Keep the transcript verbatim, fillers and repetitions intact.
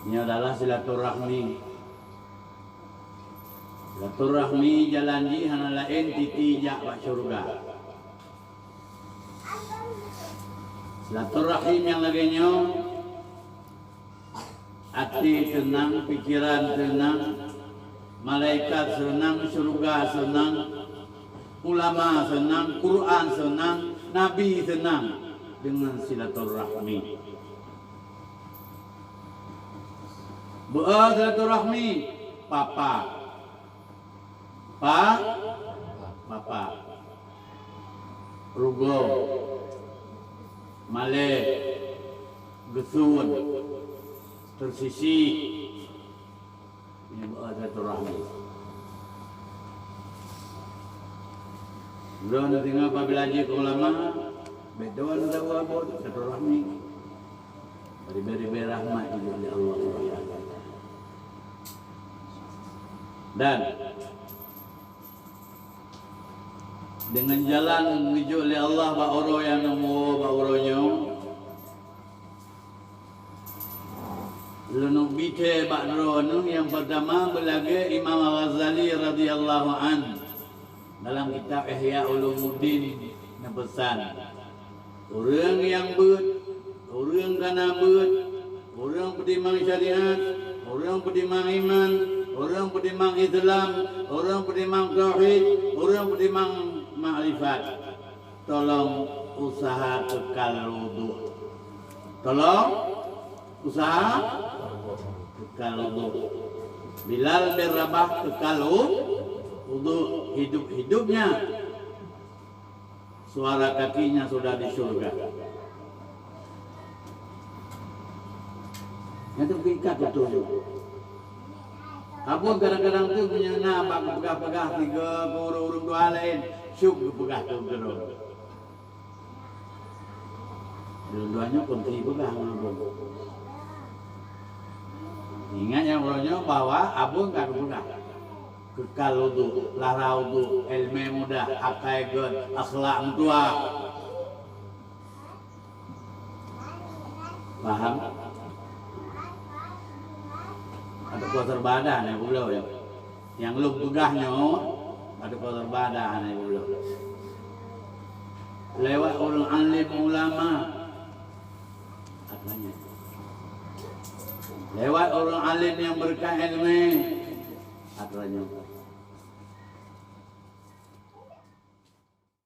Nyoe adalah silaturahmi. Silaturahmi jalan jih hana laén titi jak bak syeuruga. Silaturahim nyang lagée nyoe, até teunang, pikeran teunang, malaikat seunang, syeuruga seunang, ulama seunang, Quran seunang, Nabi seunang deungon silaturahmi. Beu silaturahmi, papa. Pa, papa. Rugoe, malée, geuthon, teusisi. Nyoe beu silaturahmi. Droeneuh singoh apabila jeuet keu ulama, bék droeneuh tawoe buet silaturahmi. Ribée-ribée rahmat jijok lé Allah Subhanahu wa Taala. Dan deungon jalan geujok lé Allah bak uroe nyang neuwoe bak uroe nyoe, lôn bi thée bak droeneuh nyang peurtama beulagée Imam Al-Ghazali radhiyallahu anh dalam kitab Ihya Ulumuddin neupeusan, ureuëng nyang beuet, ureuëng kana beuet, ureuëng peutimang syariat, ureuëng peutimang iman, ureuëng peutimang Islam, ureuëng peutimang tauhid, ureuëng peutimang makrifat, tolong usaha kekal udhu. Tolong usaha kekal udhu. Bilal bin Rabah kekal u-, udhu hidup-hidupnya. Suara kakinya sudah di surga. Nyata keu ikat beutôi. Abon kadang-kadang tu meunyoe na bak geupeugah-peugah tiga keu ureuëng-ureuëng dua laén, syuk geupeugah keu droe. Dua-duanya kunci peugah ngon abon. Ingat nyang uroe nyoe bahwa abon ka geupeugah. Kekal udhu, lara udhu, iéleumé mudah, akai gét, akhlak meutuah. Paham? Ada kuasa ibadah ni, belum ya. Nyang lôn peugah nyoe, ada kuasa ibadah ni, belum. Lewat ureuëng alim ulama, katanya. Lewat ureuëng alim nyang beureukat iéleumé, katanya.